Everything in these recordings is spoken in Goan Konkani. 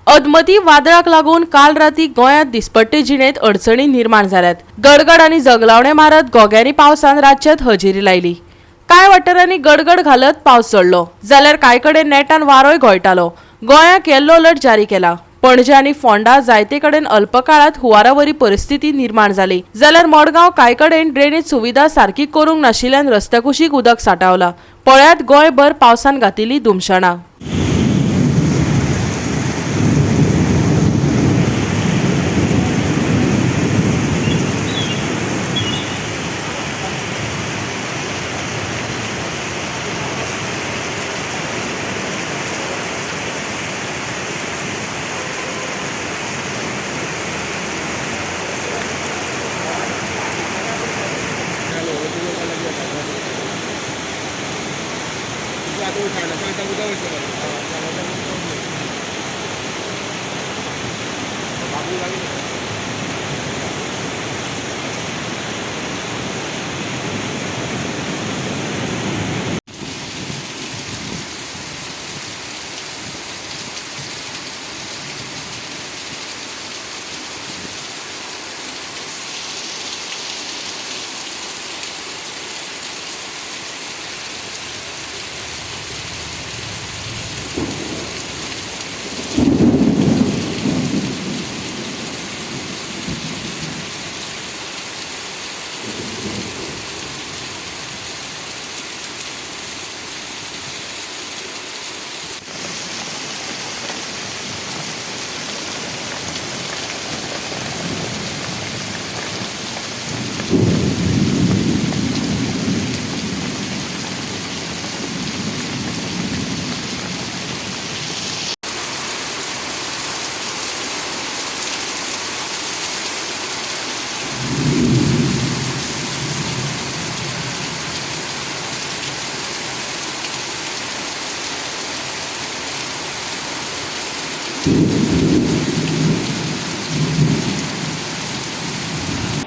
अदमती वादळाक लागून काल राती गोंयांत दिसपट्टे जिणेंत अडचणी निर्माण जाल्यात. गडगड आनी जगलावणे मारत गोग्यांनी पावसान राज्यांत हजेरी लायली. कांय वाठारांनी गडगड घालत पावस चडलो जाल्यार कांय कडेन नेटान वारोय घोळटालो. गोंयाक येल्लो अलर्ट जारी केला. पणजे आनी फोंडा जायते कडेन अल्पकाळात हुवारावरी परिस्थिती निर्माण जाली जाल्यार मडगांव कांय कडेन ड्रेनेज सुविधा सारकी करूंक नाशिल्ल्यान रस्त्या कुशीक उदक साठावला. पळयात गोंयभर पावसान घातिल्ली धुमशणां.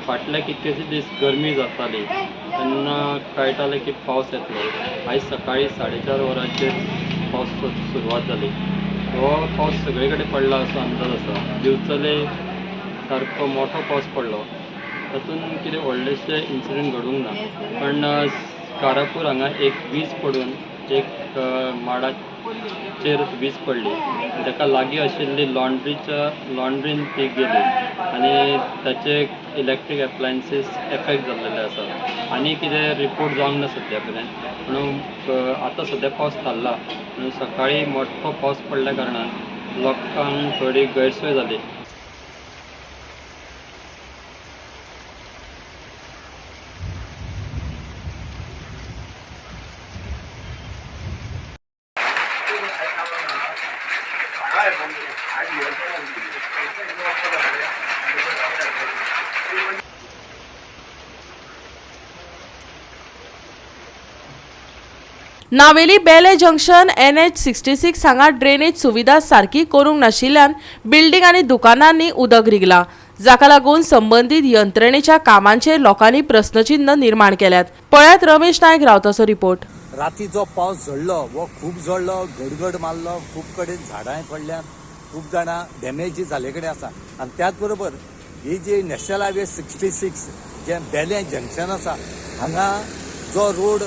फाटले कितलेशे दीस गरमी जाताली तेन्ना कळटालें की पावस येतलो. आयज सकाळी 4:30 वरांचेर पावस सुरवात जाली. हो पावस सगळे कडेन पडला असो अंदाज आसा. दिवचले सारको मोठो पावस पडलो, तातूंत कितें व्हडलेशें इन्सिडंट घडूंक ना, पण कारापूर हांगा एक वीज पडून एक माडाचेर वीज पडली, ताका लागीं आशिल्ली लॉन्ड्रीन ती गेली आनी ताचे इलेक्ट्रीक एप्लायन्सीस एफेक्ट जाल्लेले आसा. आनी कितें रिपोर्ट जावंक ना सद्या पर्यंत, पूण आतां सद्या पावस थारला. पूण सकाळी मोठो पावस पडल्या कारणान लोकांक थोडी गैरसोय जाली. Navelim Belem junction NH 66 हांगा ड्रेनेज सुविधा सारकी करूंक नाशिल्ल्यान बिल्डिंग आनी दुकानांनी उदक रिगला, जाका लागून संबंदीत यंत्रणेच्या कामांचेर लोकांनी प्रस्नचिन्ह निर्माण केल्यात. पळयात रमेश नायक रावताचो रिपोर्ट. राती जो पावस झडलो वो खूब झडलो, गडगड मारलो, खूब कडेन झाडांय पडल्यात, खूब जाणां डॅमेज जाल्ले कडेन आसा. आनी त्याच बरोबर ही जी नॅशनल हायवे 66 जे बेलें जंक्शन आसा हांगा जो रोड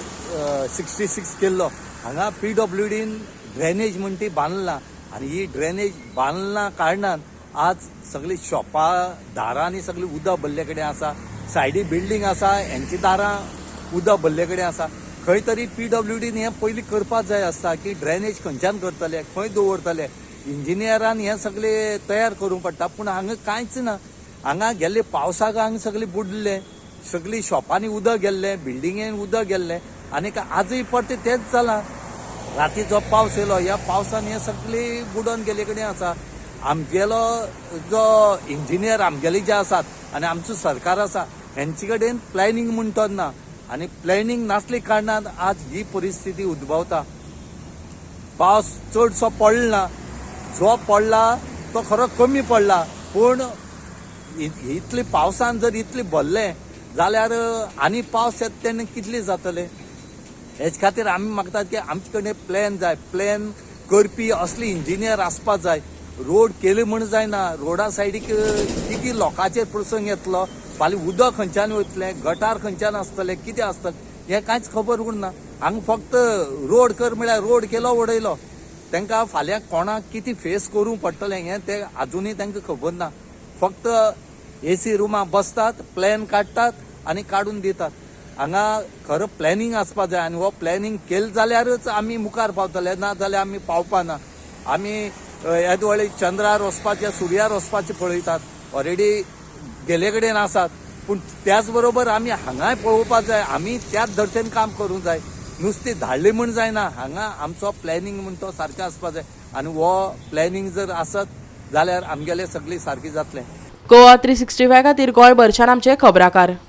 66 केल्लो हांगा PWDन ड्रेनेज म्हण ती बांदला आनी ही ड्रेनेज बांदला कारणान आज सगळी शॉपां दारांनी सगळी उदक भरले कडेन आसा, सायडी बिल्डींग आसा हेंची दारां उदक भरले कडेन आसा. खंय तरी PWDन हें पयलीं करपाक जाय आसता की ड्रेनेज खंयच्यान करतले, खंय दवरतले, इंजिनियरान हें सगळें तयार करूंक पडटा. पूण हांगा कांयच ना. हांगा गेल्ले पावसाक हांगा सगळें बुडले, सगळीं शॉपांनी उदक गेल्लें, बिल्डिंगेन उदक गेल्लें आनी आजूय परतें तेंच जालां. राती जो पावस येयलो ह्या पावसान हें सगळें बुडोन गेल्ले कडेन आसा. आमगेलो जो इंजिनियर आमगेले जे आसात आनी आमचो सरकार आसा हेंचे कडेन प्लॅनिंग म्हणटा ना, आनी प्लॅनिंग नासले कारणान आज ही परिस्थिती उद्भवता. पावस चडसो पडला, जो पडला तो खरो कमी पडला, पूण इतले पावसान जर इतले भरलें जाल्यार आनी पावस येता तेन्ना कितले जातले. हेच खातीर आमी मागतात की आमचे कडेन प्लॅन जाय, प्लॅन करपी असले इंजिनियर आसपाक जाय. रोड केले म्हण जायना, रोडा सायडीक कितें लोकांचेर प्रसंग येतलो, फाल्यां उदक खंयच्यान वयतलें, गटार खंयच्यान आसतलें, कितें आसतलें हें कांयच खबर उरना. हांगा फक्त रोड कर म्हळ्यार रोड केलो उडयलो. तांकां फाल्यां कोणाक कितें फेस करूंक पडटलें हें तें आजुनूय तांकां खबर ना. फक्त एसी रुमां बसतात, प्लॅन काडटात आनी काडून दितात. हांगा खरो प्लॅनिंग आसपा जाय आनी हो प्लॅनिंग केलें जाल्यारच आमी मुखार पावतले, ना जाल्यार आमी पावपा ना. आमी येदो वेळ चंद्रार वचपाचें, सुर्यार वचपाचें पळयतात, ऑलरेडी गेले कडेन आसात, पूण त्याच बरोबर आमी हांगाय पळोवपाक जाय. आमी त्याच धर्तेन काम करूंक जाय, नुस्तें धाडलें म्हूण जायना. हांगा आमचो प्लॅनिंग म्हण तो सारको आसपा जाय आनी हो प्लॅनिंग जर आसत जाल्यार आमगेलें सगळें सारकें जातलें. गोवा 365 खातीर गोंयभरच्यान आमचे खबराकार.